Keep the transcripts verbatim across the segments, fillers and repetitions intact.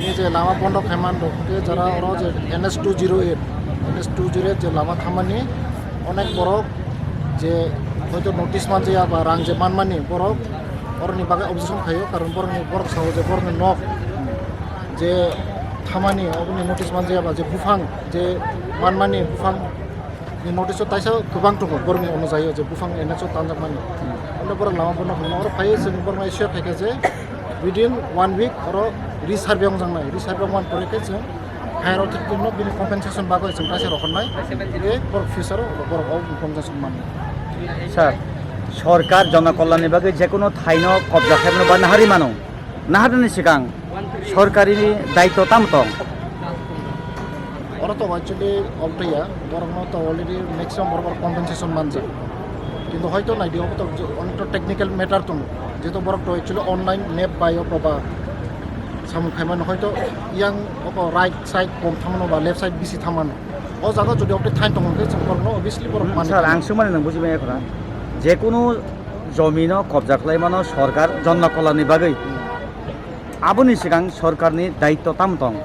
Je lama bondo khaiman rok, je jara oro je N H two zero eight, N H two zero eight je lama thamani onek borok je hoito notice manjaya ba rang je manmani borok oroni bagwi objection khaio, karon borokni, borok sao je borokni nok je thamani oboni notice manjaya ba je buphang je manmani buphang ni notice o taisa kwbang tongo borokni ono jaio je buphang N H o tanjakmani. Ando borok lama bondo khaiman oro phaiwi chwng borokno sure khaikha je within one week oro re-survey wngjaknai, re-survey wngmani pore khe chwng higher authority no bini compensation bagwi chwng kaisa rohornai, je borok future o borok o compensation manwi. Sir, sorkar jonokolyanni bagwi jekunu thaino kobja khaimano ba nahari mano, naharni swkang sorkarini daityo tamo tong? Oro to actually obtaiya, borokno to already maximum borok compensation manjak. Kintu hoito naidi obo to je onekta technical matter tongo. Jeto borok to actually online map bai o proba samung khaimano hoito yang oko right side kom thangmano ba left side bisi thangmano. O jaga jodi obtwi thain tongo hwnkhe chwng borokno obviously borok manwi Sir, thangmano. Ang swngmani nwng buji maya khuna. Jekunu jomino kobja khlaimano sorkar jonokolyanni bagwi. Aboni swkang sorkarni daityo tamo tong?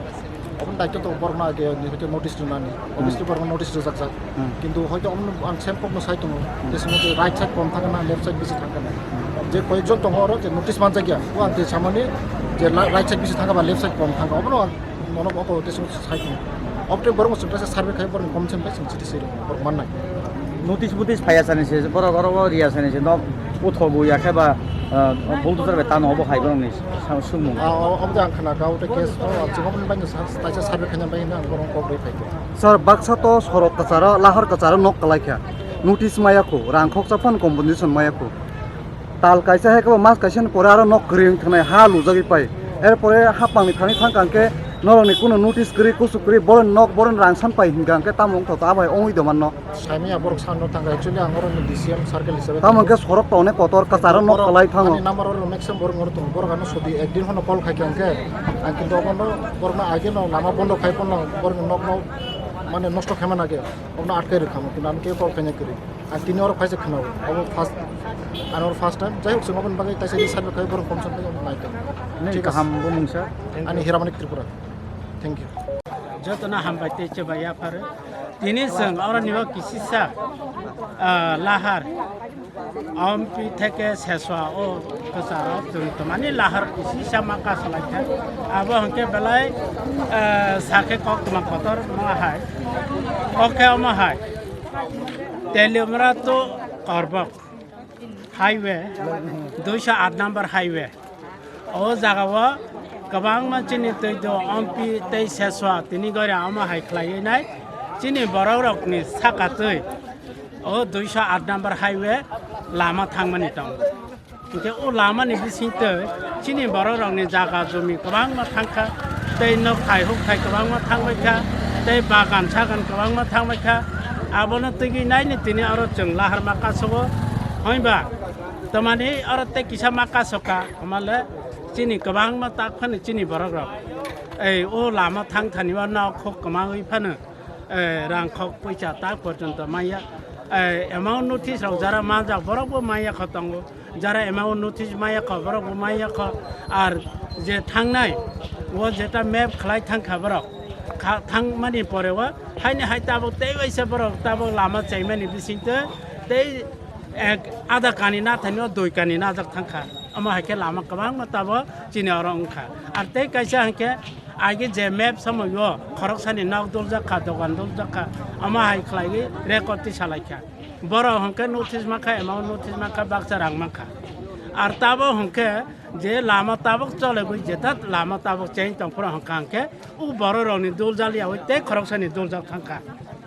Oboni daityo to borokno age ni hoite notice rwnani. Obviously borokno notice rwjakjak. Hmm. Kintu hoito omono ang same kokno sai tongo. Hmm. Je simo je right side kom thangkha na left side bisi thangkha na. Je koyekjon tongo oro je notice manjakya. O ang je samani je la-, right side bisi thangkha ba left side kom thangkha. Obono ang mono oko hoite simo sai tongo. Obte borokno chwng kaisa survey khai borokni kom chwng bai chwng chiti sai rw borok mannai. Notice butis phaiya sani se, borok oro o riya sani se, nok uthogwi ya khe ba, ah, bulldozer bai tano obo hai borokni sa-, sumung. Ah, o-, obo de ang khna kha, obo de case o, ah, chwng oboni bagwi sa-, kaisa survey khaina bagwi ang borokno kok rwi phai kha. Sir, baksa to sorok kwcharo, lahar kwcharo nok kwlai kha. Notice maya khu, rang khoksa phano compensation maya khu. Tal kaisa hai khe bo mas kaisa ni pore aro nok kwrwi wng thangnai, ha lujagwi pai. Er pore hapang ni thani thang kha hwnkhe norok ni kunu notice kwrwi, kusu kwrwi, borok ni nok, borok ni rang san pai hinkha hwnkhe tamo wng thok, abo hai wngwi doman no. Saimanya borok sano thangkha, actually ang oro ni D C M circle hisabe. Tamo hwnkhe sorok to onek kotor, kwcharo nok kwlai thango. Ani number oro maximum borok oro tongo, borok ano sodi ekdin hono call khai khe hwnkhe, ang kintu obono borokno age no lama bondo khai pono borokni nokno mane nosto khaima nage, obono atkai rwkha mo, kintu ano khe call khaina kwrwi. Ang tini oro khaisa khwnao, obo first, ano oro first time, jai hok chwng oboni bagwi taisa di side khai borok komsa khai obo naikha. Nini kaham bumung sir? Ani Hiramanik Tripura. Thank you. Jotono hambai tei chubai yapharo. Tini chwng oroni o kisisa, ah, lahar, Ompi theke Seswa o kwcharo chwng twmani lahar kisisa ma kasalai kha. Abo hwnkhe belai, ah, sakhe koktwma kotor ma hai. Kokhe omo hai. Teliamura to Korbok highway, duiso aat number highway. O jagao kwbangma chini twi do Ompi tei Seswa tini gori omo hai khlaiwi nai chini borok rokni saka twi o duiso aat number highway lama thangmani tongo. Hwnkhe o lamani bisingtwi chini borok rokni jaga jumi kwbangma thangkha, tei nok thai huk thai kwbangma thangbaikha, tei bagan sagan kwbangma thangbaikha. Abono twigwi naini tini oro chwng lahar ma kasogo, hwnba Tamani oro tei kisa ma kasoka, hamale chini kwbangma tak phano chini borok rok. Ei, o lama thang thani o nok khok kwmangwi phano, eh, rang khok poisa tak porjonto manya. Eh, amount notice rok jara manjak borok bo manya kho tongo. Jara amount notice manya kho borok bo manya kho. Ar je thangnai, o jeta map khlai thang kha borok. Kha-, thangmani pore o haini hai tabuk tei waisa borok tabuk lama chaimani bisingtwi tei ek ada kani na thani o dui kani najak thangkha. Omo hai khe lama kwbangma tabo chini oro wngkha. Ar tei kaisa hwnkhe agi je map somoi o khoroksani nok duljak kha, dogan duljak kha, omo hai khlaiwi record tisa lai kha. Borok hwnkhe notice mankha, emo notice mankha, baksa rang mankha. Ar tabo hwnkhe je lama tabuk cholegwi jeta lama tabuk cheng tongphuru hwnkha hwnkhe o borok rokni duljak yaui tei khoroksani duljak thangkha.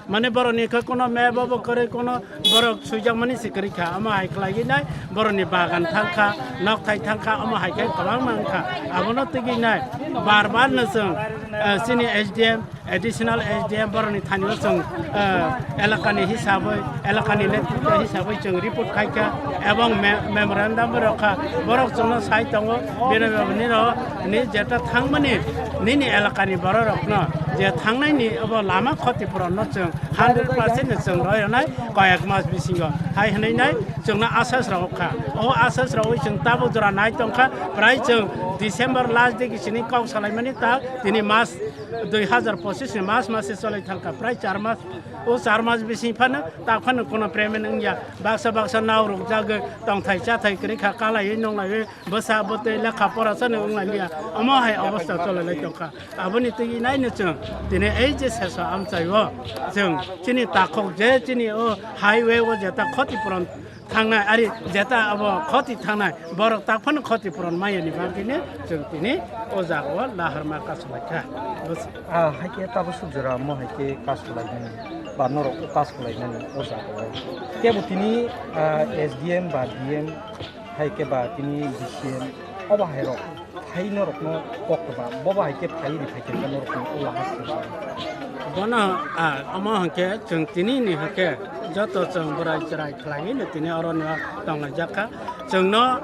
Mane borokni khe kono map bo kwrwi, kono borok swijakmani se kwrwi kha, omo hai khlaiwi nai borokni bagan thangkha, nokthai thangkha, omo hai khe kwbangma wngkha. Abono twigwi nai bar bar no chwng, eh, chini S D M Additional S D M borokni thani o chwng, eh, elakani hisabwi, elakani netritwa hisabwi chwng report khaikha, ebong me-, memorandum rokha, borok chwngno sai tongo, bini babani rok ni jeta thangmani nini elakani bororokno je thangnaini obo lama khoti puronno chwng hundred percent no chwng royonai koyek mas bisingo hai hwnwi nai chwngno asas rok kha. O asas rok chwng tabuk jora nai tongkha, prai chwng December last digi sini kok salaimani ta tini mas dui hazar pochis ni mas mase cholai thangkha, prai char mas. O char mas bising phano tak phano kono payment wngya. Baksa baksa nao rok jagwi tongthai chathai kwrwi kha, kalaiwi nonglaiwi bwsa bwtwi lekha pora chano wnglailiya. Omo hai obostha cholai lai tongkha. Aboni twi naino chwng tini ei je seso amchaio chwng chini takhok je chini o highway o jeta khoti puron thangnai, ari jeta abo khoti thangnai, borok tak phano khoti puron mayani bagwino chwng tini o jagao laharma kasulaikha. Bwsa. Ah, haikhe tabuk suk jora mo haikhe kasulainani ba norok o kasulainani o jagao. Kebo tini, ah, S D M ba D M haikhe ba tini D C M obo hairok phai norokno kok kwbang, bobo hai khe phai ri phai khe norokno o laha swijak. Bono, a, omo hwnkhe chwng tini ni hwnkhe joto chwng bwrai chwrai khlaiwi no tini oro no tonglaijak kha. Chwngno,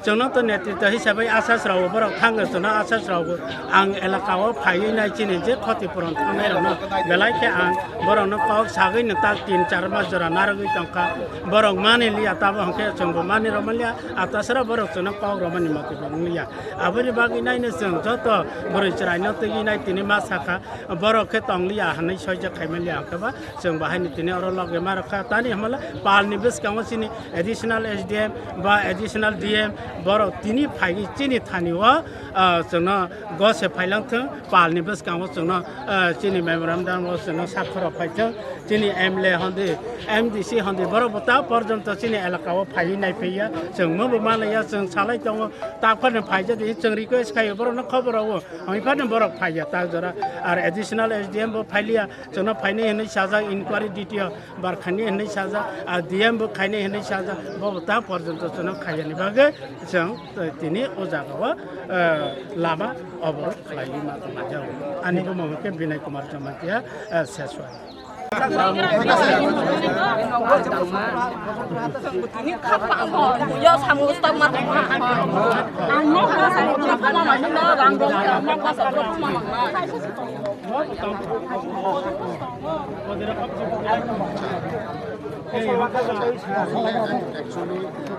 chwngno to netritwa hisabai asas rok borok thangwi chwngno asas rok ang elaka o phaiwi nai chini je khoti puron thangnai rokno belai khe ang borokno kok sagwi no tak tin char mas jora narwgwi tongkha. Borok mani liya tabo hwnkhe chwngbo mani rwmani liya. Atasara borok chwngno kok romani mote bo wngya. Aboni bagwi naino chwng joto bwrwi chwraino twiwi nai tini ma sakha, borok khe tongliya hwnwi soijak khaimaliya hwnkhe ba chwng bahaino tini oro loge ma rwkha. Tani hwnmale palni bwskango chini additional S D M ba additional D M borok tini phaiwi chini thani o, ah, chwngno gose phailang thwng, palni bwskango chwngno, ah, chini memorandum o chwngno sakhoro phai thwng. Chini M L A hondi, M D C hondi, borok bo ta porjonto chini elaka o phaiwi naiphaiya, chwng mobo manliya, chwng salai tongo, ta phano phaijadi, chwng request khaio, borokno khobor rwo, hwnwi phano borok phaiya ta jora, ar additional S D M bo phailiya, chwngno phainai hwnwi sajak, inquiry D T O barkhani hwnwi sajak, ar D M bo khainai hwnwi sajak, bobo ta porjonto chwngno khaiyani bagwi chwng tini o jagao, eh, lama oborok khlaiwi ma tonglaijak. Ani bumung khe Binay Kumar Jamatia, eh, Seswai.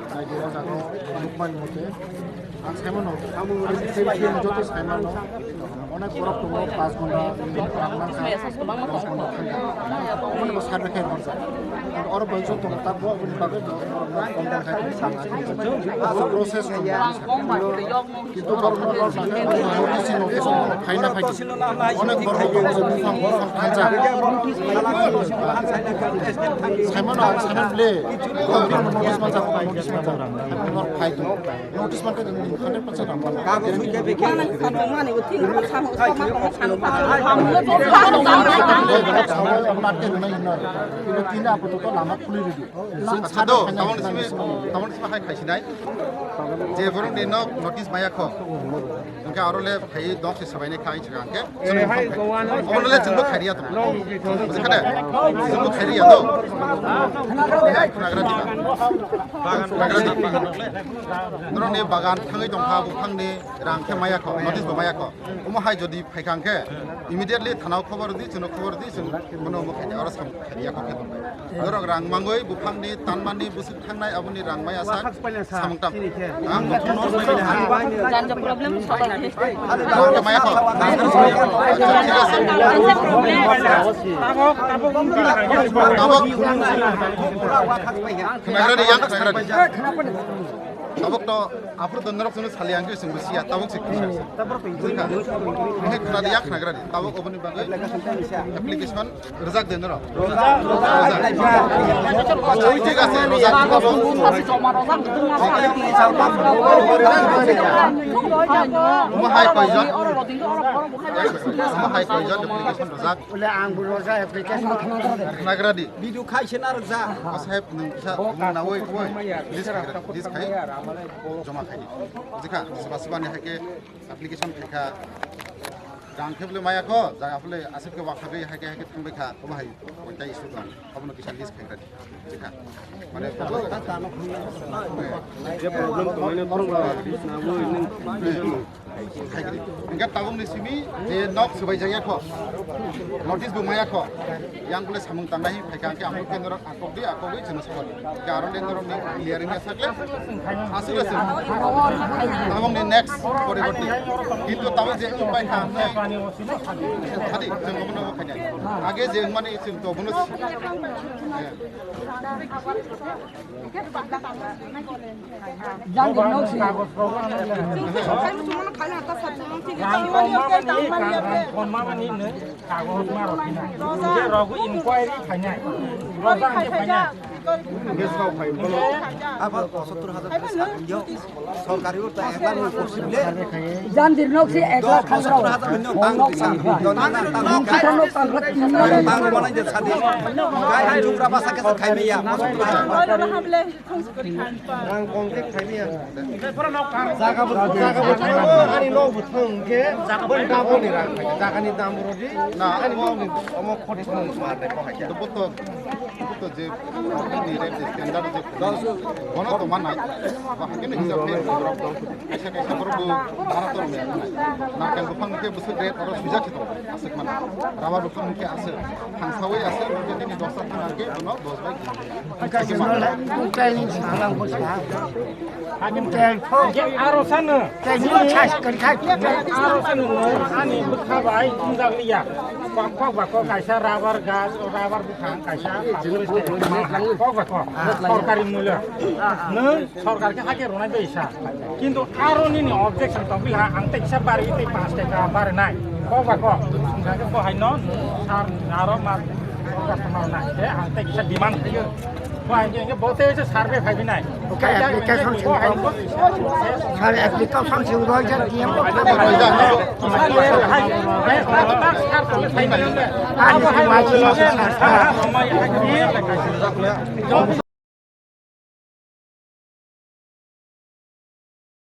Actually, nukmani mote, ang saimano, ang joto saimano, onek borok tongo, pas ghonta, minute kwbangma wngkha, dos ghonta thangkha. Omo ni bo side bai khe rwkha. Oro bai joto tabuk, aboni bagwi bo borok no contact khai tong, process tongo. Kintu borok no notice no phaina phai. Onek borok no buphang buphang thansa. Saimano ang saimano le. Notice manjak, notice manjak. Phai tong. Notice man khe hundred percent rang man. Kago sui khe bikhe. Market nai hinna. Ino tina apo to lama khuli ridi. Acha do, tamon simi, tamon simi hai khai sinai. Je borok ni nok notice maya kho. Hingke aro le khai dok se sabai ne khai chika hingke. Omo le chwngbo khairiya to. Bujikhade? Chwngbo khairiya to. Khnagra dikha. Khnagra dikha. Norokni bagan thangwi tongkha, buphangni rang khe maya kho, notice bo maya kho. Omo hai jodi phaikha hingke, immediately thana o khobor di, chwngno khobor di, chwng bono omo khaidi, oro samung khaidi, yakho khe tongbai. Norok rang mangoi, buphangni, tanmani, bwswk thangnai, aboni rang maya sak, samung tam. Ang Ganja problem solve. Maya kho. Thik ase. Tabok. Khnagra di, yang khnagra di. Tabok to aphuru to norok chwngno sali ang khe chwngbo siya, tabok se khna. Buji kha? He khna di, ya khnagra di. Tabok oboni bagwi application rwjak de norok. Rwjak. Acha, thik ase, rwjak. Omo hai koijon? Omo hai koijon application rwjak? Bole ang bo rwjak application. Khnagra di. Video khai se na rwjak. O saheb, nwng kisa, nwng na oi, oi. List khai, list khai. Joma khai di. Buji kha, soba soba ni hai khe application khai kha. Rang khe bole maya kho, jaga bole aswk khe wak kha bai hai khe hai khe thang bai kha, obo hai oita issue tong, obono kisa list khai radi. Kha. Mane je problem tong mane norok la list na bo nung khai radi. Hingke tabuk ni simi je nok swbai jaya kho, notice bo maya kho, yang bole samung tangnai hai kha hingke amuk ke norok Akok di, akok di, jenis kok. Karon di norok ni clearing ya sakle. Asik le sih. Tabang ni next poriborti. Kintu tabang je umpai kha. Tadi, jeng kono kanya. Age jeng mani jeng to bonus. Jang di nok si. Rang koma mani, rang koma mani nung. Kagoj ma rok hinai. Hingke rogo inquiry khainai. Rogo ang khe khainai. Abo pochattor hajar twi sakni yo. Sorkari o ta ekbar ni porsi bile. Jandir nok si ek lakh dos pochattor hajar ni tang twi sakni. Tang twi sakni. Tang twi sakni. Tang twi sakni. Tang twi sakni. Tang twi sakni. Ang kong khe khaimaya. Jaga bo, jaga bo thang, ani nok bo thang khe, bo double ni rang khaikha. Jaga ni dam bo rodi, na, ani nok ni omo khoti thang ni mar de ko khaikha. Bo to, bo to je, ni rate standard je. Bono to manai. Ba khe ni hisab ni borok dong. Kaisa kaisa borok bo bhara to rwya. Narkel bo phang khe bwswk rate oro sujak khe to. Aswk mana. Rubber bo phang khe aswk. Thang sawi aswk, bo khe ni dos ta thang ar khe bono dos bai. Aro sano. Aro sano no ani bwkha bai wngjakliya. Kok kok ba kok kaisa rubber gaj, rubber buphang kaisa. Kok ba kok. Sorkari mulya. Nwng sorkar khe hakhe rwnai bai sa. Kintu aro nini objection tongwi ha ang tei kisa bari tei panch taka bari nai. Kok ba kok. Hingkha khe bo hai no sar aro ma customer nai. He ang tei kisa demand khayo. Bo hai khe bo tei se survey khai bi nai. Okay, application sar application sing roi jar D M ko. Hai, hai, hai, sar tole khai nai. Ani si ma si ma si sar.